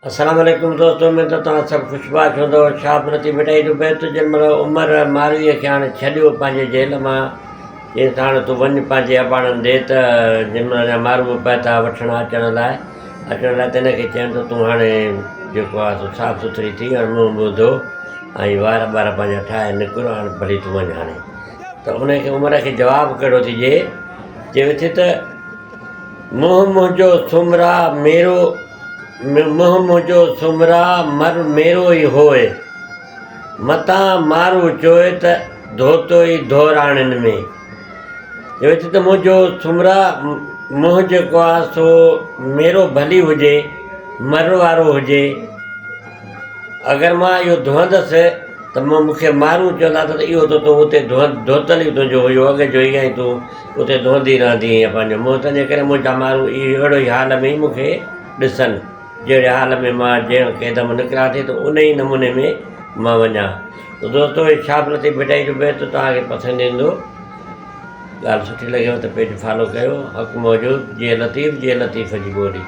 السلام عليڪم دوستو اميد ته توهان سڀ خوش باش هوندؤ شاهه لطيف ڀٽائي جو بيت جنهن مهل عمر مارويء کي هاڻي ڇڏيو پنهنجي جيل مان چيس ته هاڻي تون وڃ پنهنجي اباڻن ڏي ته جنهن مهل اڃا مارو به پهتا وٺڻ اچڻ لاء اچڻ لاء تنهن کي چيم ته تون هاڻي جيڪو آهي سو صاف سٿري ٿي هاڻي منهن منهن ڌو ۽ وار ٻار پنهنجا ٺاهي نڪر هاڻي ڀلي تون وڃ هاڻي ته ان کي عمر کي جواب ڪهڙو ٿي ڏئي چوي ٿي ته منهن منهنجو سومرا ميرو منهن منهنجو سومرا مر ميرو ئي هوء، متان مارو چوء ته ڌوتو ئي ڌوراڻين ۾. چوي ٿي ته منهنجو سومرا منهن جيڪو آ سو ميرو ڀلي هجي، مر وارو هجي، اگر مان اهو ڌوئندس ته مون کي مارو چوندا ته اهو ته تون اتي ڌوتل ئي تنهنجو هيو اڳ جو ئي ۽ تون اتي ڌوئندي رهندي هئين پنهنجو منهن تنهنجي ڪري منهنجا مارو اهڙو ئي حال ۾ ئي مون کي ڏسن جهڙي حال ۾ مان جنهن قيد مان نڪران ٿي ته ان ئي نموني ۾ مان وڃان ته دوستو هي شاهه لطيف ڀٽائي جو بيت توهان کي پسند ايندو ڳالهه سٺي لڳيو ته پيج فالو ڪيو حق موجود جي لطيف جي لطيف جي ٻولي.